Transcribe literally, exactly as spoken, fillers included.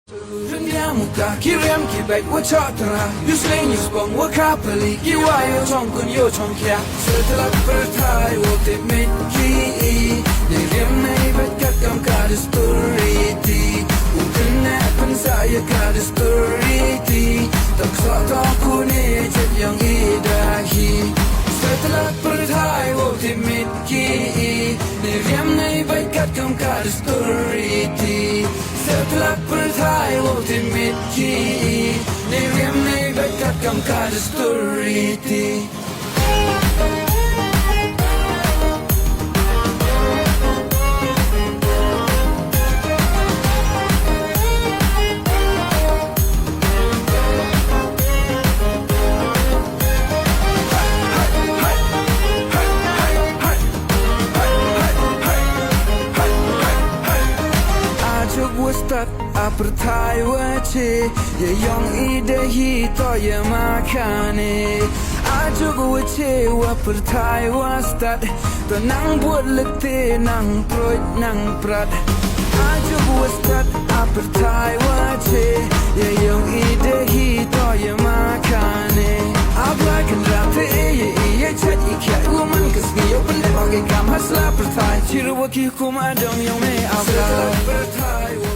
Ryndia muka ki riam ki beit wa chah tara, yu sling yu spong wa ka pali, ki wa yu chong kun yu chong kia. Setlak pyrthai wa tip mit ki i, ne riam ne beit kat kam ka dasturi ti. U kynne pynsa ya ka dasturi ti, tak sa ta kune jet yang i dahi. Setlak pyrthai wa tip mit ki i, ne riam ne beit kat kam ka dasturi ti. Setlak pyrthai wa tip mit ki i, ne riam ne beit kat kam ka dasturi ti. Ajuk wa stad a pyrthai wa che, ya yong i dahi to ya ma kane. Ajuk wa che wa pyrthai wa stad, to nang bud lete nang proit nang prat. Ajuk wa stad a pyrthai wa che, ya yong i dahi to ya ma kane. A Blai Kynrad te e ya i ya chat i kia, u man ka sngi yow pyndep ha ka kam hasla pyrthai. Chir wa ki kum adong yong me a Blai.